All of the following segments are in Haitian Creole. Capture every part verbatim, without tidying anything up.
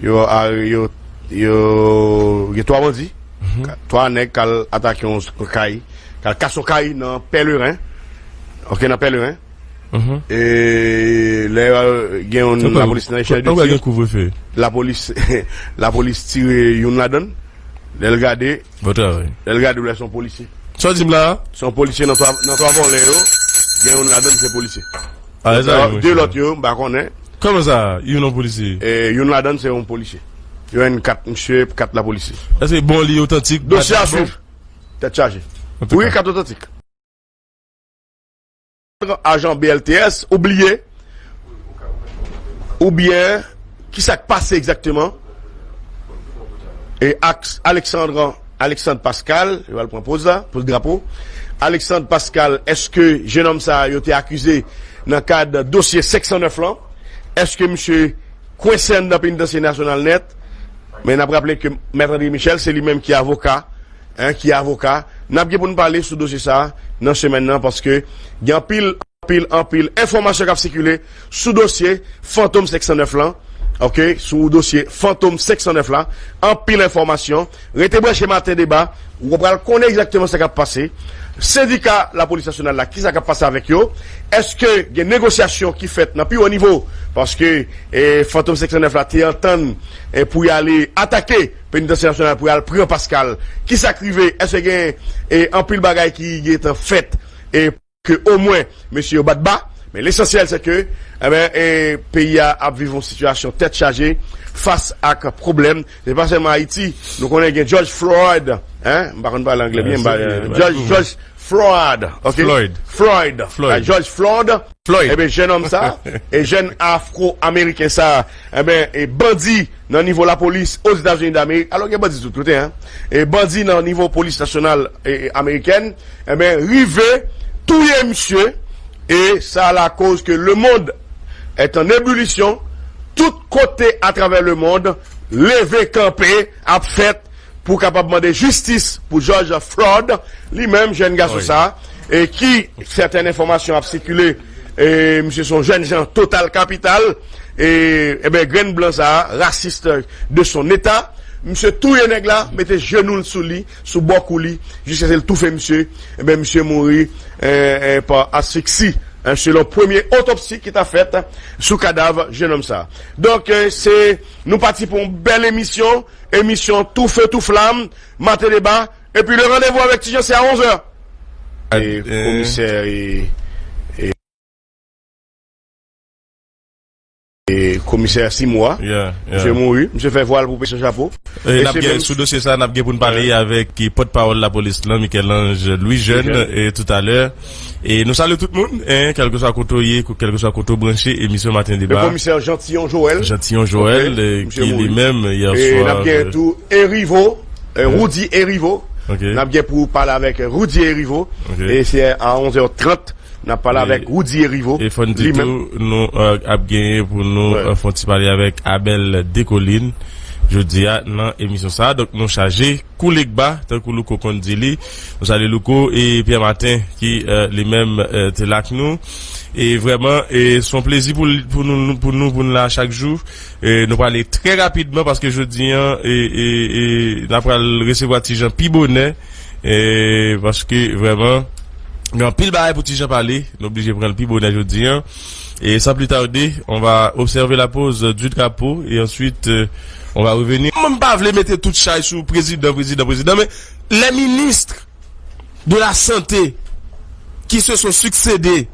Yo, a, yo, yo, gen twa bandi, ka- twa nèg k al atake yon s- kay, k al kase yon kay nan Pèleren. Ok, nan Pèleren. E lè, euh, gen yon lapolis nan echanj de tir. Lapolis, lapolis tire youn ladan l. Lè l gade, Bon travay. Lè l gade, w wè se yon polisye. Sa w di m la a? Se yon polisye nan twa, nan twa vòlè yo. Gen youn ladan l se polisye. A, e sa, de lòt yo, m pa konnen. Kòman sa? Youn yon polisye? E, youn ladan l se yon polisye. Yo jwenn kat misye, kat lapolisye. Èske bon li otantik? Dosye a swiv. Tèt chaje. Wi, kat otantik. Ajan B L T S, ou bliye? Oubyen, ki sa k pase egzakteman? E ak Alexandre, Alexandre Pascal, yo al pran poz la, poz drapo. Alexandre Pascal, èske jenòm sa a yo te akize nan kad dosye senk san nèf lan? Èske misye kwense anndan penitansye nasyonal nèt? Men n ap raple ke Mèt André Michel, se li menm ki avoka, en, ki avoka. N ap gen pou n pale sou dosye sa a nan semèn nan, paske gen anpil, anpil, anpil enfòmasyon k ap sikile sou dosye Fantom senk san nèf lan. Ok, sou dosye Fantom senk san nèf la, anpil enfòmasyon. Rete branche Maten Deba, ou pral konnen egzakteman sa k ap pase. Sendika Lapolis Nasyonal la, ki sa k ap pase avèk yo? Èske gen negosyasyon ki fèt nan pi wo nivo? Paske, e, Fantom senk san nèf la te antann, e, pou y ale atake Penitansye Nasyonal, pou y al pran Pascal. Ki sa k rive? Èske gen, e, anpil bagay ki gentan fèt? E ke omwen mesye yo bat ba. Men lesansyèl se ke, enben, e, peyi a ap viv yon sitiyasyon tèt chaje fas ak pwoblèm. Se pa sèlman Ayiti. Nou konnen gen George Floyd, en, m pa konn pale anglè byen, m pa, George, George Floyd, ok? Floyd. Floyd. Floyd. A, George Floyd. Floyd. Enben, jennonm sa, e jèn afro-ameriken sa, enben, e bandi nan nivo lapolis Ozetazini Damerik, alò gen bandi tout kote, en, e bandi nan nivo polis nasyonal, e, e, amerikèn, enben, rive touye misye, e sa lakoz ke le monde est en ébullition, tout kote atravè le monde, leve kanpe ap fèt pou kapab mande jistis pou George Floyd, li menm, jèn gason sa, e ki sèten enfòmasyon ap sikile, e misye se yon jèn jan total kapital, e, enben, grenn blan sa, rasis de son eta, misye touye nèg la, mete jenou l sou li, sou bò kou li, jiskaske l toufe misye, enben, misye mouri, e, e, pa asfiksi, en, selon premye otopsi ki ta fèt sou kadav jennonm sa. Donk, e, se, nou pati pou yon bèl emisyon, emisyon Tou Fe Tou Flam, Maten Deba, epi le randevou avèk Ti Jan se a onz è. E, e, komisè, e, e, e komisè Simoa, misye mouri, misye fè vwal pou pèse chapo. E n ap gen, sou dosye sa, n ap gen pou n pale avèk, e, pòtpawòl lapolis lan, Michel-Ange Louis Jeune, e, toutalè. E nou salye tout moun, en, kèlkeswa kote w ye, kèlkeswa kote w branche, emisyon Maten Deba. Le komisè Jeantillon Joël. Jeantillon Joël, e, ki li menm, yè swa, n ap gen tou Erivo, e, Roudy Erivo. N ap gen pou pale avèk Roudy Erivo. E se a onz è trant, n ap pale avèk Roudy Erivo. E fò n di tou, nou, e, ap genyen pou nou, e, fè yon ti pale avèk Abel Descollines jodi a nan emisyon sa a. Donk, nou chaje. Koulek ba, tankou Louko konn di li. Nou salye Louko e Pierre Martin ki, e, li menm, e, te la ak nou. E vrèman, e, se yon plezi pou, pou nou, pou nou, pou nou la chak jou. E nou prale trè rapidman paske jodi a, e, e, e, n ap pral resevwa Ti Jan pi bonè. E paske vrèman, gen anpil bagay pou Ti Jan pale. Nou oblije pran l pi bonè jodi a. Et sans plus tarder, on va observer la pose du drapeau et ensuite, euh, on va revenir. Mwen pa vle mete tout chay sou prezidan, prezidan, prezidan, men les ministres de la santé qui se sont succédé,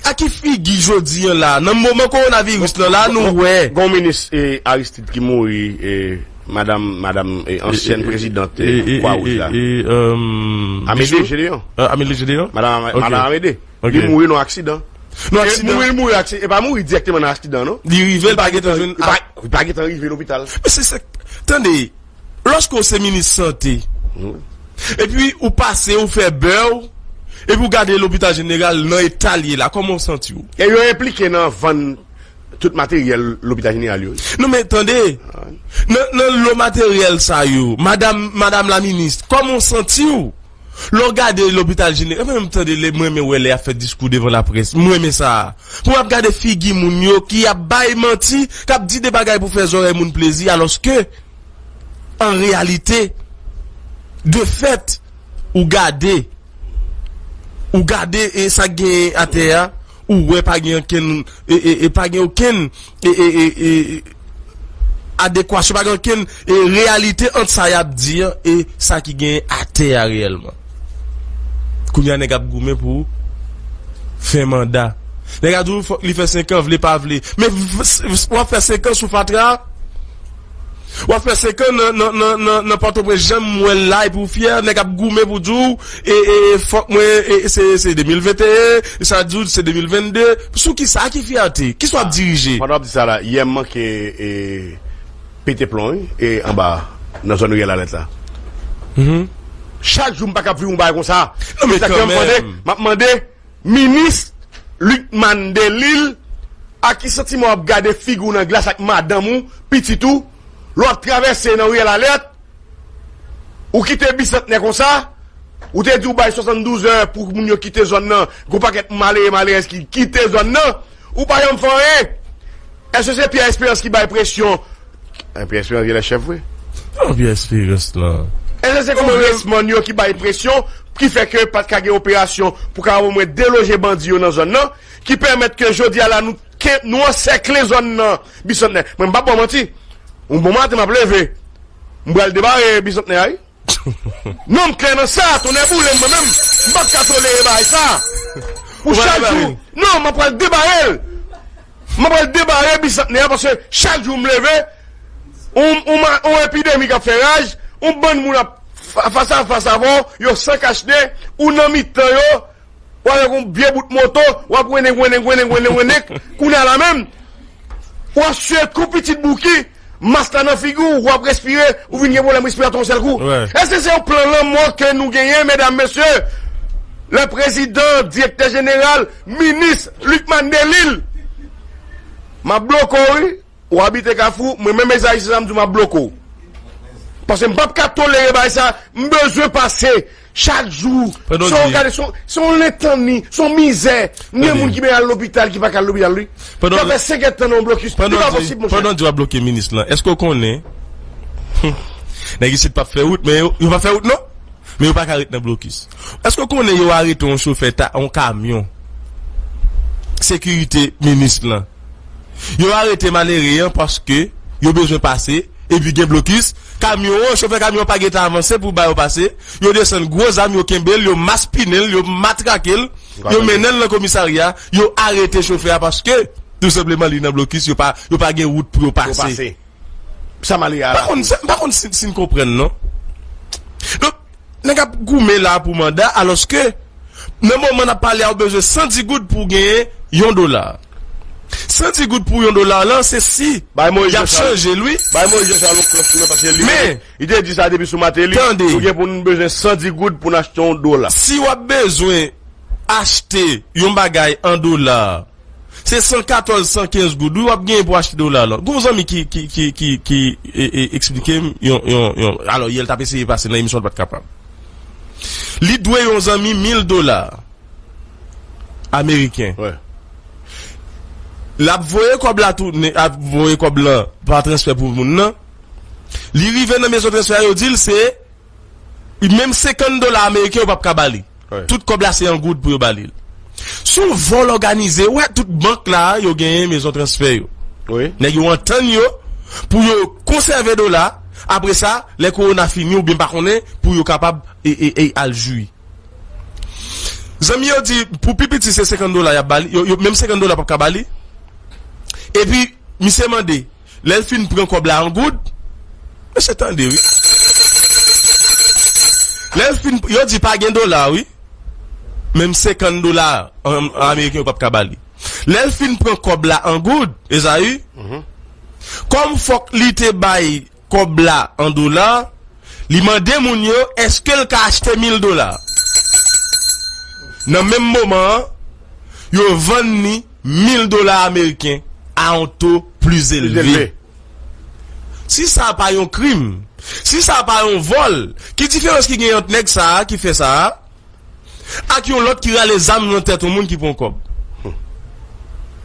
a ki figi jodi a la, nan moman kowonaviris lan la, nou wè. Gon minis, e, Aristide ki mouri, e, madanm, madanm, e, ansyèn prezidant, e, Kwa Wouj la. Amédée Gédéon. Amédée Gédéon? Madanm, madanm Amédée. Li mouri nan aksidan. Nan aksidan. Mouri, mouri aksidan. E pa mouri dirèkteman nan aksidan, non. Li rive, li pa gentan jwenn. Li pa, li pa gentan rive lopital. Men se sa, tande, lòske w se minis sante, epi ou pase, ou fè bè w, epi ou gade lopital jeneral nan eta l ye la, kòman w santi w? E yo enplike nan vann tout materyèl lopital jeneral yo. Non, men tande, nan, nan lo materyèl sa yo, madanm, madanm la minis, kòman w santi w? Lè w gade lopital jeneral, mwen menm tande lè, mwen renmen wè lè y ap fè diskou devan laprès. Mwen renmen sa. Pou m ap gade figi moun yo ki ap bay manti, k ap di de bagay pou fè zòrèy moun plezi, alòske, an reyalite, de fèt, ou gade, ou gade e sa k genyen atè a, ou wè pa gen okenn, e, e, e pa gen okenn, e, e, e, e, adekwasyon, pa gen okenn, e, reyalite ant sa y ap di an e sa ki genyen atè a reyèlman. Kounye a, nèg ap goumen pou fen manda. Nèg ap di w fòk li fè senk an, vle pa vle. Men v-, v-, w ap fè senk an sou fatra? W ap fè senk an nan, nan, nan, nan, nan Pòtoprens, jan m wè l la, epi w fyè, nèg ap goumen pou di w, e, e, e, fòk mwen, e, se, se de mil venteyen, sa di w se de mil vennde. Sou ki sa, ki fyète? Kisa w ap dirije? Pandan w ap di sa la, yè m manke, e, pete plon, wi, e, anba, nan zòn Riyèl Alèt la. Mhm. Chak jou m pa kab viv yon bagay konsa. Non, men kanmenm. M ap mande, Minis Lucmane Delille, ak ki santiman w ap gade figi w nan glas ak madanm ou, pitit ou, lè w ap travèse nan Riyèl Alèt, ou kite Bisantnè konsa, ou te di w bay swasanndouz è pou moun yo kite zòn nan, gon pakèt malere, malerèz ki kite zòn nan, ou pa janm fè anyen. Èske se Pierre Espérance ki bay presyon? Eh, Pierre Espérance genlè chèf vre. Non, Pierre Espérance lan. Èske se kongresmann yo ki bay presyon, ki fè ke pa t ka gen operasyon pou ka omwen deloje bandi yo nan zòn nan, ki pèmèt ke jodi a la nou, ke nou ansèkle zòn nan, Bisantnè? Mwen, m p ap ba w manti. Yon bon maten, m ap leve. M pral debare Bisantnè a, wi. Non, m klè nan sa, tonnè boule m, mwen menm, m p ap ka tolere bagay sa. Ou chak jou, non, m ap pral debare l. M ap pral debare Bisantnè a, paske chak jou m leve, on, on, on epidemi k ap fè raj, on bann moun ap fa-, fas a fas avè w, yo san kachnen, ou nan mitan yo, w avèk yon vye bout moto, w ap wennenk, wennenk, wennenk, wennenk, wennenk. Kounye a la menm, w ap swiv kou pitit Bouki, mas la nan figi w, w ap respire, ou vin gen pwoblèm respiratwa yon sèl kou. Èske se yon plan lanmò ke nou genyen, medam, mesye? Le président, directeur général, minis Lucmane Delille, m ap bloke w, wi. Ou abite Kafou, mwen menm Ezayi, se sa m di w, m ap bloke w. Paske m p ap ka tolere bagay sa, m bezwen pase chak jou. Se yon gade, se yon, se yon letanni, se yon mizè. Gen moun ki bezwen al lopital, ki pa ka al lopital, wi. Ki ap fè senk èdtan nan yon blokis. Li pa posib, monchè. Pandan w di w ap bloke minis lan, èske w konnen, nèg isit p ap fè wout, men yo, yo p ap fè wout, non? Men yo pa ka ret nan blokis. Èske w konnen yo arete yon chofè ta, yon kamyon sekirite minis lan? Yo arete malere an paske yo bezwen pase, epi gen blokis. Kamyon an, chofè kamyon an pa gentan avanse pou ba yo pase. Yo desann gwo zam, yo kenbe l, yo maspinen l, yo matrake l, yo mennen l nan komisarya, yo arete chofè a paske, tou senpleman, li nan blokis, yo pa, yo pa gen wout pou yo pase. Sa malere a la. M pa konn, m pa konn si, si n konprann, non. Donk, nèg ap goumen la pou manda, alòske, nan moman n ap pale a, ou bezwen san di goud pou w genyen yon dola. San di goud pou yon dola lan, se si y ap chanje l, wi. Bay Moyiz Jean Charles yon klòch, wi, paske li, li te di sa depi sou Martelly, nou gen pou nou bezwen san di goud pou n achte yon dola. Si w ap bezwen achte yon bagay an dola, se san katòz, san kenz goud, wi, w ap genyen pou achte dola lan. Gon zanmi ki, ki, ki, ki, ki, e, e, eksplike m yon, yon, yon, alò, yè l t ap eseye pase nan emisyon, l pa t kapab. Li dwe yon zanmi mil dola ameriken. L ap voye kòb la tounen, ap voye kòb lan pa transfè pou moun nan. Li rive nan mezon transfè a, yo di l se, menm senkant dola ameriken, yo p ap ka ba li. Tout kòb la se an goud pou yo ba li l. Se yon vòl òganize, ou wè tout bank la, yo genyen mezon transfè yo. Nèg yo antann yo pou yo konsève dola, apre sa, lè kowona fini oubyen pa konnen, pou yo kapab e, e, e al jwi. Zanmi yo di, pou pi piti se senkant dola y ap ba li, yo, yo, menm senkant dola p ap ka ba li. Epi, misye mande, lè l fin pran kòb la an goud, mesye tande, wi. Lè l fin, yo di pa gen dola, wi. Menm senkant dola an, an ameriken yo p ap ka ba li. Lè l fin pran kòb la an goud, Ezayi, kòm fòk li te bay kòb la an dola, li mande moun yo èske l ka achte mil dola. Nan menm moman an, yo vann li mil dola ameriken a yon to pli elve. Si sa pa yon krim, Si sa pa yon vòl, ki diferans ki gen ant nèg sa a ki fè sa a ak yon lòt ki rale zam nan tèt yon moun ki pran kòb?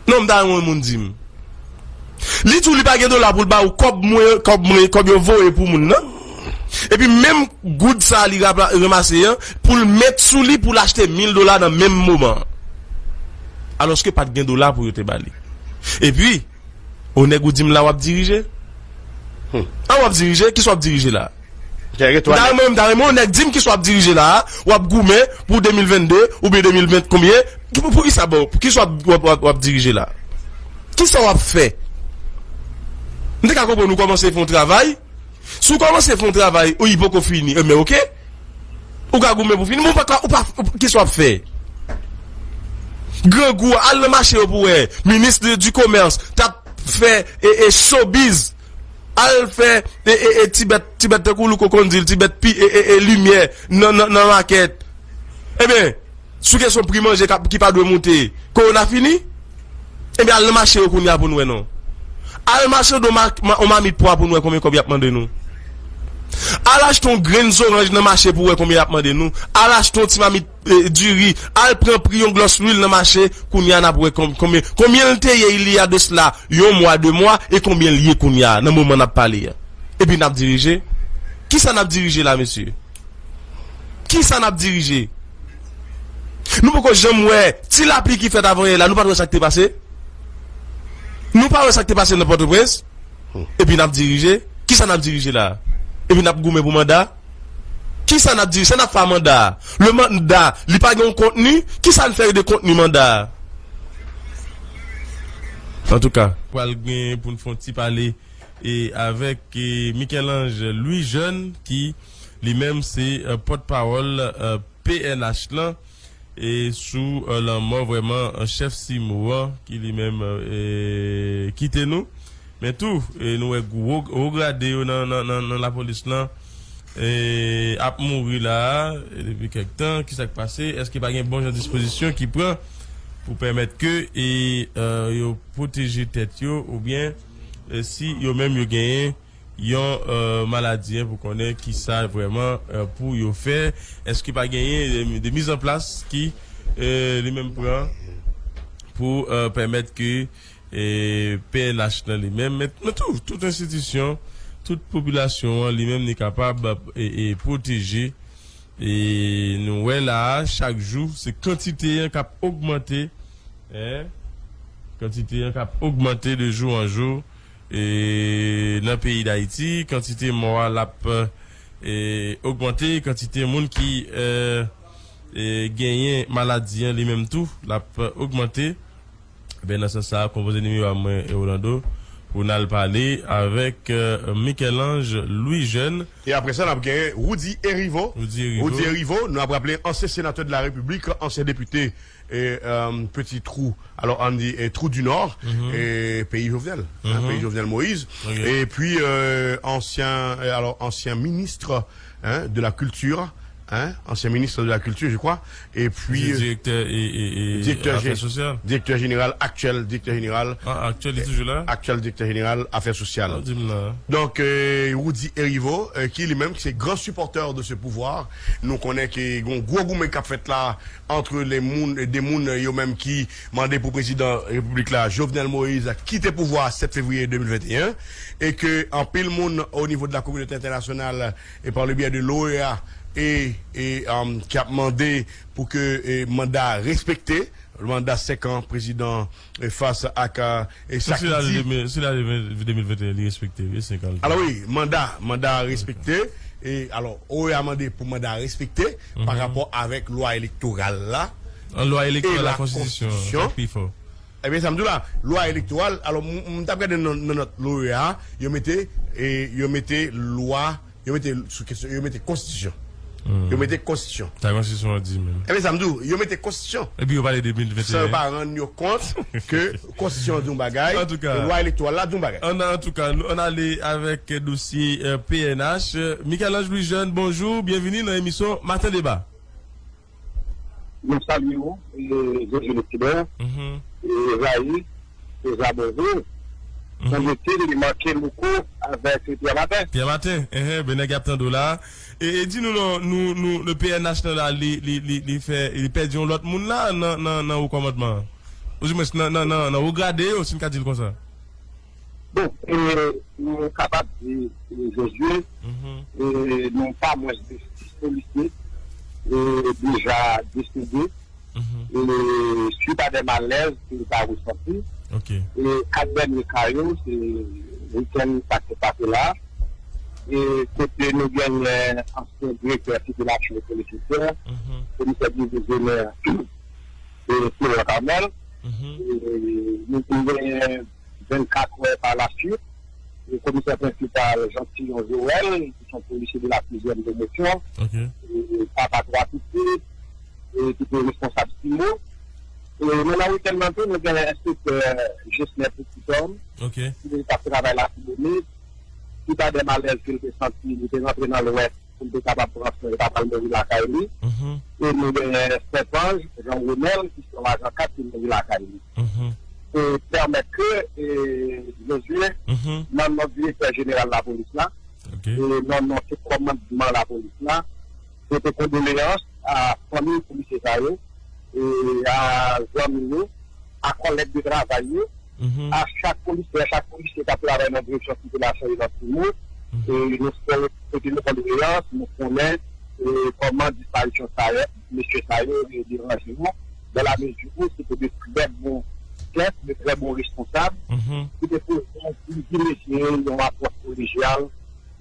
Non, m ta renmen yon moun di m. Li tou, li pa gen dola pou l ba ou kòb mwen, kòb mwen, kòb yo voye pou moun nan. Epi menm goud sa a li rap-, ranmase an, pou l met sou li pou l achte mil dola nan menm moman an. Alòske pa t gen dola pou yo te ba li. Epi, o nèg ou di m la w ap dirije? An w ap dirije? Kisa w ap dirije la? M ta renmen, m ta renmen yon nèg di m kisa w ap dirije la a, w ap goumen pou de mil venn de oubyen de mil ven konbyen? Ki, pou, pou kisa, bon, pou kisa w ap, w ap, w ap, w ap dirije la? Kisa w ap fè? M te ka konprann ou kòmanse fè yon travay. Si w kòmanse fè yon travay, ou li poko fini, enben oke. Ou ka goumen pou fini, men ou pa ka, ou pa, ou, kisa w ap fè? Grangou, al nan mache yo pou wè. Minis de, du commerce, t ap fè, e, e, showbiz. Al fè, e, e, e, ti bèt, ti bèt tankou Louko konn di l, ti bèt pi, e, e, e, limyè nan, nan, nan makèt. Ebyen, sou kesyon pri manje k ap, ki pa dwe moute, kowona fini? Ebyen, al nan mache yo kounye a pou n wè non. Al mache do ma, ma, on mamit pwa pou n wè konbyen kòb y ap mande nou. Al achte yon grenn zoranj nan mache pou wè konbyen y ap mande nou. Al achte yon ti mamit, e, diri. Al pran pri yon glòs lwil nan mache. Kounye a n ap wè kon-, konbyen, konbyen l te ye il y a de cela yon mwa, de mwa, e konbyen l ye kounye a, nan moman n ap pale a. Epi n ap dirije. Kisa n ap dirije la, mesye? Kisa n ap dirije? Nou poko janm wè ti lapli ki fèt avanyè la, nou pa t wè sa k te pase? Nou pa wè sa k te pase nan Pòtoprens? Epi n ap dirije? Kisa n ap dirije la? Epi n ap goumen pou manda? Kisa n ap dirije? Sa n ap fè a manda a? Le manda, li pa gen yon kontni? Kisa n fè de kontni manda a? Antouka, pral gen pou n fè yon ti pale e avèk e, Michel-Ange Louis Jeune, ki li menm se, e, pòtpawòl, e, P N H lan, e sou, e, lanmò vrèman, e, chèf Simo an, ki li menm, e, kite nou. Men tou, e, nou wè gwo, wo grade yo nan, nan, nan, nan lapolis lan, e, ap mouri la a, e, depi kèk tan. Kisa k pase? Èske pa gen bon jan dispozisyon ki pran pou pèmèt ke, e, e, yo pwoteje tèt yo, oubyen, e, si yo menm yo genyen yon, e, maladi, en, pou konnen kisa vrèman, e, pou yo fè? Èske pa genyen de, de mizanplas ki, e, li menm pran pou, e, pèmèt ke, e, P N H nan li menm, men, men tou, tout enstitisyon, tout popilasyon an li menm li kapab, e, e, pwoteje? E nou wè la a, chak jou, se kantite an k ap ogmante, en, kantite an k ap ogmante de jou an jou, e nan peyi Dayiti, kantite mò a l ap, e, ogmante, kantite moun ki, e, e, genyen maladi an li menm tou, l ap ogmante. Ebyen, nan sans sa a, konpoze nimewo a mwen, e, Orlando, pou n al pale avèk, e, Michel-Ange Louis Jeune. E apre sa, n ap gen Roudy Hériveaux. Roudy Hériveaux. Roudy Hériveaux, nou ap raple, ansyen senatè de la République, ansyen depite, e, e, Petit Trou, alò, ann di, e, Trou du Nord, e, peyi Jovenel, en, peyi Jovenel Moïse. Epi, e, ansyen, e, alò, ansyen minis, en, de la culture, en, ancien ministre de la culture, je crois, epi, e, direktè, e, e, e, direktè afè sosyal. Direktè jeneral aktyèl, direktè jeneral, a, aktyèl, li toujou la? Aktyèl direktè jeneral afè sosyal. Donk, e, Roudy Hériveaux, e, ki li menm, ki se gran sipòtè de ce pouvoir. Nou konnen ke gon gwo goumen k ap fèt la ant de moun, de moun, yo menm ki mande pou prezidan repiblik la, Jovenel Moïse, kite pouvwa a sèt fevriye de mil venteyen, e ke anpil moun o nivo de la kominote entènasyonal, e pa le byè de l'OEA, e, e, um, ki ap mande pou ke, e, manda a respekte, manda senk an prezidan, e, fas ak, e, sa ki di. Si l ale de mil venteyen, li respekte, wi, senk an. Alò wi, manda, manda a respekte. E alò, OEA mande pou manda a respekte pa rapò avèk lwa elektoral la. An lwa elektoral, la konstitisyon, sa k pi fò. Ebyen, sa m di w la, lwa elektoral, alò, m, m t ap gade nan, nan nòt l'OEA, yo mete, e, yo mete lwa, yo mete sou kesyon, yo mete konstitisyon. Yo mete konstitisyon. Sa konstitisyon an di menm. Ebyen, sa m di w, yo mete konstitisyon. Epi yo pale de mil venteyen. San yo pa rann yo kont ke konstitisyon an di yon bagay, antouka, e lwa elektoral la di yon bagay. An, antouka, nou, ann ale avèk dosye, e, P N H. Michel-Ange Louis Jeune, bonjou, byenvini nan emisyon Maten Deba. Nou salye w, e, Jezi Lesidè, e, Ezayi, e, Zabonjou. Sanble-t-il, li manke Louko Avèk Pierre Martin. Pierre Martin, enhen, ben nèg y ap tande w la. E, e di nou non, nou, nou, le P N H lan la, li, li, li, li fè, li pèdi yon lòt moun la nan, nan, nan wo kòmandman an. Oudimwens, nan, nan, nan, nan wo grade yo, si n ka di l konsa. Bon, e, nou kapab di, e, Josué, Mhm. e, nou pa mwens de sis polisye, e, deja desede. Mhm. E, swit a de malèz ke l ta resanti. Ok. E kat dènye ka yo, se wikenn sa k sot pase la. E kote nou genyen ansyen direktè sikilasyon e polis, Mhm. komisè divizyoner, e, Florent Carmel. Mhm. E nou te genyen vennkat è pa la swit, e komisè prensipal Jean Tillon Joël, ki se yon polisye de la sizyèm pwomosyon, Ok. e papa twa pitit, e ki te responsab simo. E men nan wikenn nan tou, nou gen enspektè Gesner Petit-Homme, Ok. ki t ap travay Latibonit, swit a de malèz ke l te santi, li te rantre nan Lwès, pou l te kapab pran swen, li pa pral mouri lakay li. Mhm. E nou genyen Senpanj, Jean Ronel, ki se yon ajan kat ki mouri lakay li. Mhm. E pèmèt ke, e, Josué, Mhm. nan non direktè jeneral lapolis la, Ok. e nan non tout kòmandman lapolis la, pote kondoleyans a fanmi polisye sa yo, e a zanmi yo, a kòlèg de travay yo, Mhm. a chak polisye, a chak polisye k ap travay nan direksyon sikilasyon e nan timoun. Mhm. E nou fè, pote nou kondoleyans, nou konnen, e, kòman disparisyon sa yo, mesye sa yo, e, deranje nou, dans la mesure où se te de trè bon chèf, de trè bon responsab, Mhm. ki te poze yon, yon apwòch kolejyal,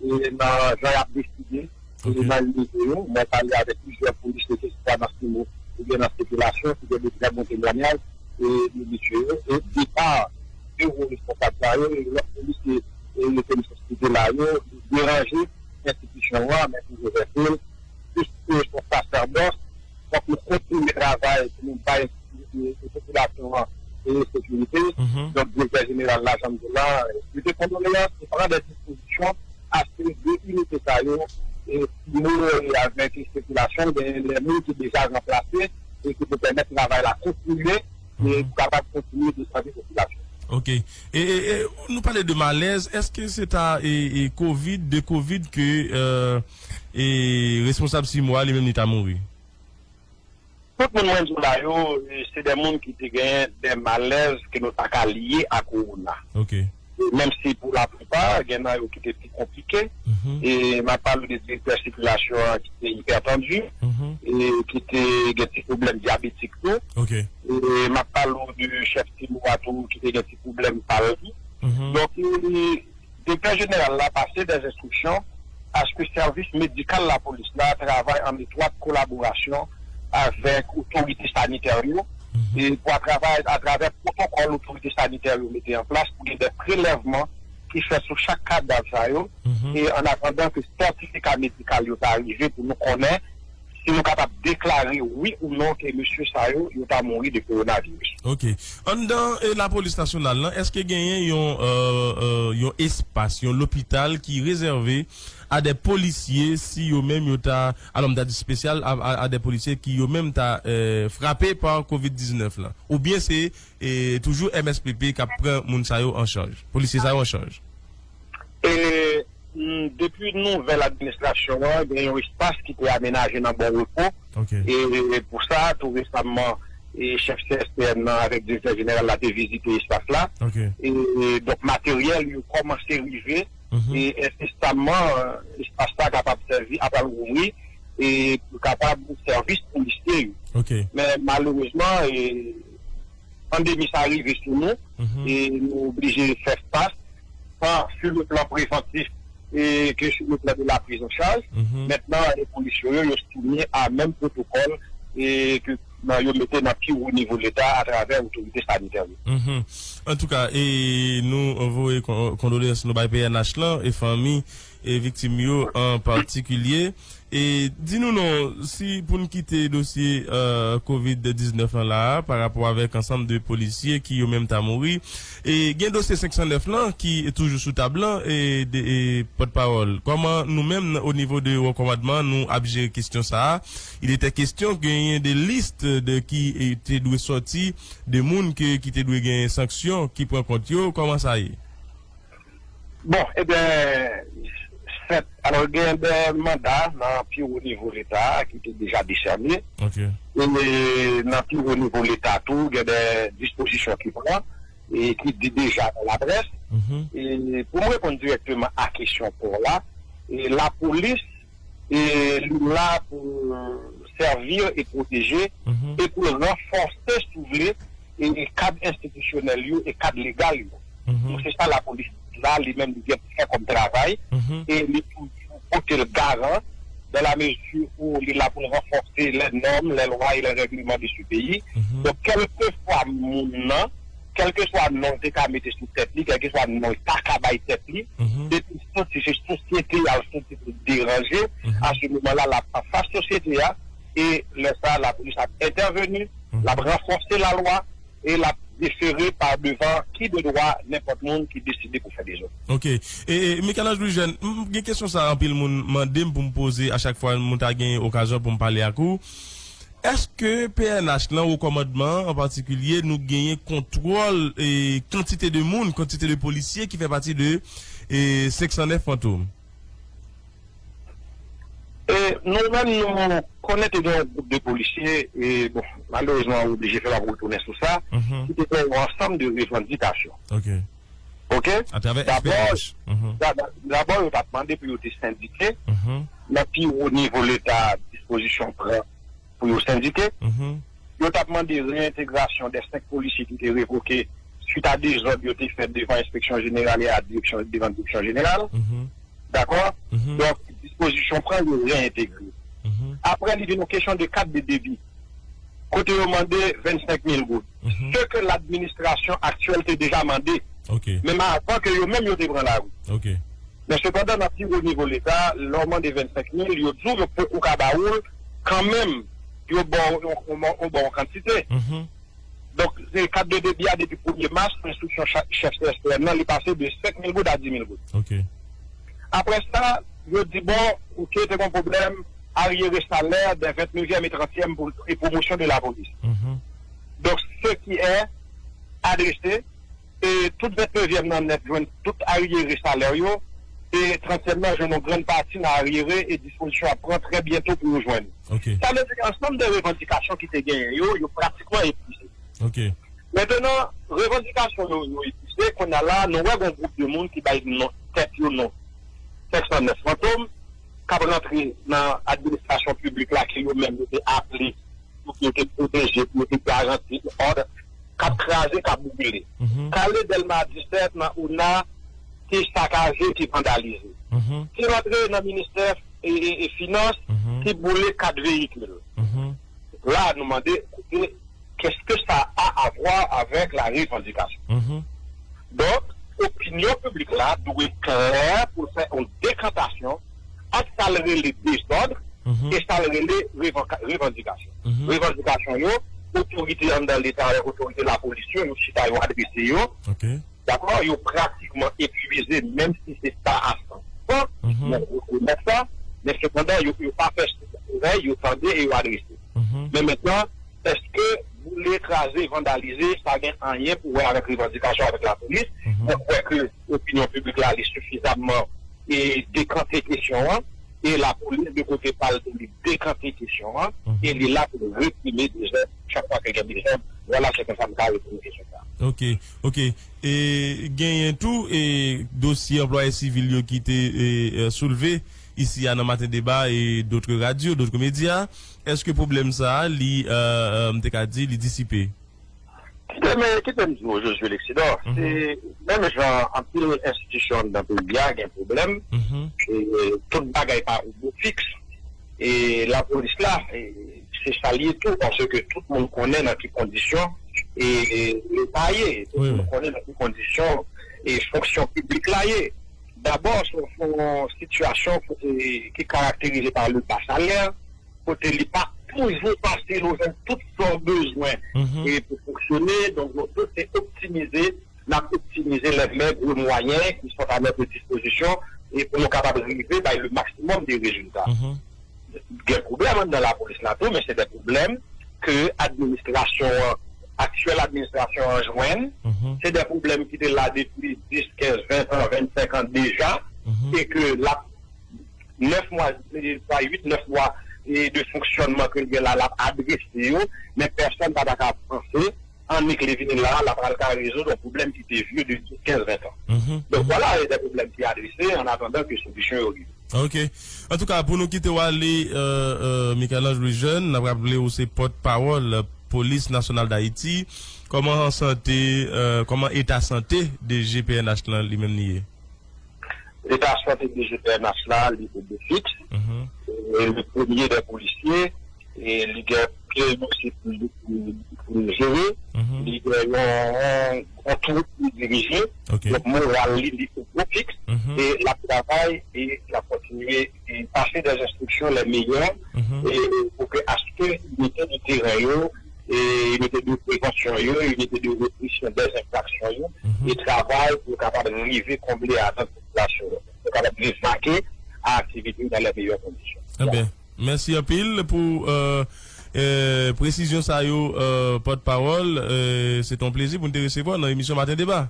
e, nan jan y ap deside, Ok. e, nan lide yo. Mwen pale avèk plizyè polisye, ke se swa nan simo oubyen nan sikilasyon, ki gen de trè bon temwanyaj, e, de mesye yo. E depa de wo responsab sa yo, e lòt polisye, e, yo te site la yo, deranje enstitisyon an, men toujou rete, plis ke yon sasèdòs, fòk nou kontinye travay pou nou bay, e, e, popilasyon an, e, sekirite. Mhm. Donk, direktè jeneral la, jan m di w la, e, pote kondoleyans, e pran de dispozisyon aske de inite sa yo, e, ki mori avèk sikilasyon, gen de moun ki deja ranplase e ki pou pèmèt travay la kontinye, e Mhm. pou kapab kontinye desèvi popilasyon. Ok. E, e, e, nou pale de malèz, èske se ta, e, e, kovid, de kovid ke, e, e, responsab simo a li menm li ta mouri? Tout moun mwen di w la yo, e, se de moun ki te genyen de malèz ke nou ta ka lye a kowona. Ok. E menm si pou laplipa, gen nan yo ki te pi konplike. Mhm. E m ap pale de direktè sikilasyon an ki te ipètandu, Mhm. e ki te gen ti pwoblèm dyabetik tou. Ok. E m ap pale w de chèf simo a tou ki te gen ti pwoblèm pa l tou. Mhm. Donk, e, direktè jeneral la pase dè enstriksyon aske sèvis medikal lapolis la travay an etwat kolaborasyon avèk otorite sanitè yo, Mhm. e pou atravè, atravè pwotokòl otorite sanitè yo mete an plas pou gen de prelèvman ki fèt sou chak kadav sa yo, Mhm. e an atandan ke sètifika medikal yo ta rive pou nou konnen si nou kapab deklare wi ou non ke mesye sa yo, yo ta mouri de kowonaviris. Ok. Anndan, e, lapolis nasyonal lan, èske genyen yon, e, e, yon espas, yon lopital ki rezève a de polisye si yo menm yo ta, alò m ta di espesyal, a, a, a de polisye ki yo menm ta, e, frape pa kovid diznèf lan? Oubyen se, e, toujou M S P P k ap pran moun sa yo an chaj, polisye sa yo an chaj? E, mm, depi nouvèl administrasyon an, gen yon espas ki te amenaje nan Bon Repo. Ok. E pou sa, tou resaman, e chèf C S P N nan avèk direktè jeneral la te vizite espas la. Ok. E donk, materyèl yo kòmanse rive. Mhm. E ensesamman, espas la kapab sèvi, ap al ouvri, e pou kapab sèvis polisye yo. Ok. Men malerezman, e pandemi sa rive sou nou, Mhm. e nou oblije fè fas, tan sou le plan prevantif e ke sou le plan de la prise en charge. Mhm. Mentnan, e polisye yo, yo soumèt a menm pwotokòl e ke nan, yo mete nan pi wo nivo Leta atravè otorite sanitè yo. Mhm. Antouka, e nou voye kon-, kondoleyans nou bay P N H lan e fanmi e viktim yo an patikilye. E di nou non, si pou n kite dosye, e, kovid diznèf lan la a, pa rapò avèk ansanm de polisye ki yo menm ta mouri, e gen dosye senk san nèf lan ki toujou sou tab lan, e, de, e, pòtpawòl. Kòman nou menm, o nivo de wo kòmandman, nou ap jere kesyon sa a? Il était question genyen de lis de ki, e, te dwe sòti, de moun ke, ki te dwe gen sanksyon ki pran kont yo. Kòman sa ye? Bon, ebyen, sèt, alò, gen de manda nan pi wo nivo Leta a ki te deja desène. Ok. E nan pi wo nivo Leta tou, gen de dispozisyon ki pran e ki di deja nan laprès. Mhm. E pou m reponn dirèkteman a kesyon pa w la, e lapolis e li la pou sèvi e pwoteje Mhm. e pou ranfòse, si w vle, e kad enstitisyonèl yo e kad legal yo. Mhm. Donk, se sa lapolis la, li menm, li gen pou fè kòm travay, Mhm. e li toujou pote l garan, dans la mesure où li la pou l ranfòse les normes, les lois et les règlements de ce pays. Mhm. Donk, kèlkeswa moun nan, kèlkeswa non l te ka mete sou tèt li, kèlkeswa non l ta ka bay tèt li, Mhm. depi l santi se sosyete a l santi pou l deranje, Mhm. a se moman la, l ap anfas sosyete a, e lè sa a, lapolis ap entèveni, Mhm. l ap ranfòse lalwa, e l ap defere pa devan ki de dwa nenpòt moun ki deside pou fè dezòd. Ok. E, e Michel-Ange Louis Jeune, m gen kesyon sa anpil moun mande m pou m poze a chak fwa moun ta gen okazyon pou m pale ak ou. Èske P N H lan, wo kòmandman an, an patikilye, nou genyen kontwòl e kantite de moun, kantite de polisye ki fè pati de e senk san nèf Fantom? E nou menm, nou konnen te gen yon gwoup de polisye, e bon, malerezman, ou oblije fè l ap retounen sou sa, Mhm. ki te gen yon ansanm de revandikasyon. Ok. Ok? Atravè Dabò, F P H. Mhm. da- da- dabò, yo t ap mande pou yo te sendike. Mhm. Nan pi wo nivo Leta, dispozisyon pran pou yo sendike. Mhm. Yo t ap mande reyentegrasyon de senk polisye ki te revoke suit a dezòd yo te fè devan Enspeksyon Jeneral e a direksyon, devan Direksyon Jeneral. Mhm. Dakò? Mhm. Donk, dispozisyon pran, yo reyentegre. Mhm. Apre, li vin yon kesyon de kat de debi. Kote yo mande vennsenk mil goud. Mhm. Ce que l'administration actuelle te deja mande. Ok. Menm avan ke yo menm yo te pran lari. Ok. Men sepandan, nan pi wo nivo Leta, lè w mande vennsenk mil, yo di w yo poko ka ba ou l, kanmenm, yo ba w yon, yon, yon, ba w yon kantite. Mhm. Donk, se kat de debi a depi premye mas, enstriksyon cha- chèf C S P N nan, li pase de senk mil goud a dis mil goud. Ok. Apre sa, yo di, bon, ok, te gen pwoblèm, aryere salè de vennnevyèm e trantyèm pou, e pwomosyon de lapolis. Mhm. Donk, ce qui est adressé, e tout vennnevyèm nan nèt jwenn tout aryere salè yo, e trantyèm nan jwenn yon grann pati nan aryere e dispozisyon ap pran trè byento pou yo jwenn. Ok. Sa vle di ansanm de revandikasyon ki te genyen yo, yo pratikman epuize. Ok. Mentenan, revandikasyon yo, yo epuize, kounye a la, nou wè gen yon gwoup de moun ki bay non, tèt yo non. Senk san nèf Fantom, k ap rantre nan administrasyon piblik la ke yo menm yo te aple pou yo te pwoteje, pou yo te garanti òd, k ap kraze, k ap boule. Mhm. Kale Dèlma disèt nan ona ki sakaje, ki vandalize. Mhm. Ki rantre nan ministè e, e, e finans, Mhm. ki boule kat veyikil. Mhm. La, nou mande, koute, qu'est-ce que ça a à voir avec la revendication? Mhm. Donk, opinyon piblik la dwe klè pou l fè yon dekantasyon ant sa l rele dezòd Mhm. e sa l rele revanka- revandikasyon. Mhm. Revandikasyon yo, otorite anndan Leta yo, otorite lapolis yo, yo chita, yo adrese yo. Ok. Dakò, yo pratikman epuize, menm si se pa a san pou san, Mhm. nou rekonèt sa, men sepandan, yo, yo pa fè sou orèy, yo tande e yo adrese. Mhm. Men mentnan, èske boule, kraze, vandalize, sa gen anyen pou wè avèk revandikasyon avèk lapolis? Mhm. Mwen kwè ke opinyon piblik la, li sifizamman e dekante kesyon an, e lapolis, de kote pa l, li dekante kesyon an, Mhm. e li la pou l reprime dezòd chak fwa ke gen dezòd. Vwala, se konsa m ka reponn kesyon sa. Ok, ok. E genyen tou e dosye anplwaye sivil yo ki te e, e, soulve isi a nan Maten Deba e dotre radyo, dotre medya. Èske pwoblèm sa a, li, e, e, m te ka di, li disipe? Kite m, kite m di w, Josué Lexidor, Mhm. se menm jan anpil enstitisyon anndan peyi a gen pwoblèm, Mhm. e tout bagay pa robot fiks. E lapolis la, e, se sa l ye tou, paske tout moun konnen nan ki kondisyon e, e, Leta ye. Tout Wi, moun wi. Konnen nan ki kondisyon e fonksyon piblik la ye. Dabò, se yon, se yon sitiyasyon kote, ki karakterize pa le ba salè, kote li pa toujou fasil ou jwenn tout sa w bezwen Mhm. e pou fonksyone. Donk, nou tout se optimize, n ap optimize les maigres moyens qui sont à notre disposition e pou nou kapab rive bay le maximum de résultats. Mhm. Gen pwoblèm anndan lapolis la tou, men se de pwoblèm ke administrasyon an aktyèl administrasyon an jwenn, se de pwoblèm ki te la depi dis, kenz, ven an, vennsenk an deja, e ke l ap nèf mwa, pa uit, nèf mwa e de fonksyònman ke l gen la, l ap adrese yo, men pèsonn pa ta ka panse, annik li vini la, l ap pral ka rezoud yon pwoblèm ki te vye de dis, kenz, ven an. Donk, vwala, se de pwoblèm ki adrese, an atandan ke solisyon yo rive. Ok. Antouka, pou nou kite w ale, euh, euh, Michel-Ange Louis Jeune, n ap raple ou se pòtpawòl Polis Nasyonal d Ayiti. Kòman sante, euh, kòman eta sante D G P N H lan li menm li ye? Eta sante D G P N H la, li te de fik. E le premye de polisye, e li gen plizyè dosye pou, pou, pou l jere. Li gen yon, yon twoup pou dirije. Donk, moral li, li o pik. E l ap travay, e l ap kontinye, e pase de enstriksyon le meyè, e pou ke aske inite de teren yo, e inite de prevansyon yo, inite de represyon de enfraksyon yo, e travay pou yo kapab rive konble atant popilasyon yo, pou yo kapab rive vake a aktivite yo nan le meyè kondisyon. Ebyen, mèsi anpil pou, euh, euh, presizyon sa yo, euh, pòtpawòl. Euh, se te yon plezi pou n te resevwa w nan emisyon Maten Deba.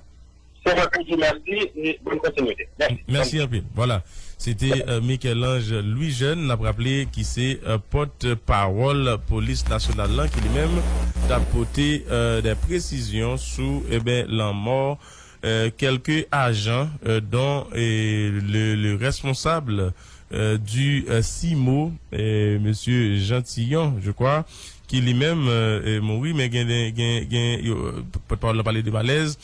Se mwen ki di mèsi e bòn kontinite. Mèsi. Mèsi anpil. Vwala. Se te, euh, Michel-Ange Louis Jeune, n ap raple, ki se, euh, pòtpawòl Polis Nasyonal lan, ki li menm t ap pote, euh, de presizyon sou, eben, lanmò, euh, kèlke ajan, euh, dont, euh, le, le responsable, euh, du, euh, CIMO, euh, mesye Jean Tillon, je crois, ki li menm, euh, euh, mouri, men gen de, gen, gen, yo, euh, pòtpawòl la pale de malèz,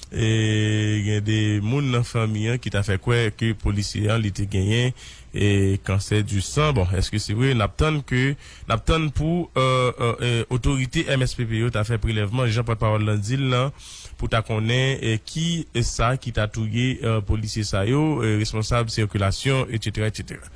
e gen de moun nan fanmi an ki ta fè kwè ke polisye an li te genyen, e kansè du sang. Bon, èske se vre? N ap tann ke, n ap tann pou, euh, euh, euh, otorite M S P P yo ta fè prelèvman, jan pòtpawòl lan di l lan, pou ta konnen, e ki sa ki ta touye, euh, polisye sa yo, euh, responsab sikilasyon, et cetera, et cetera.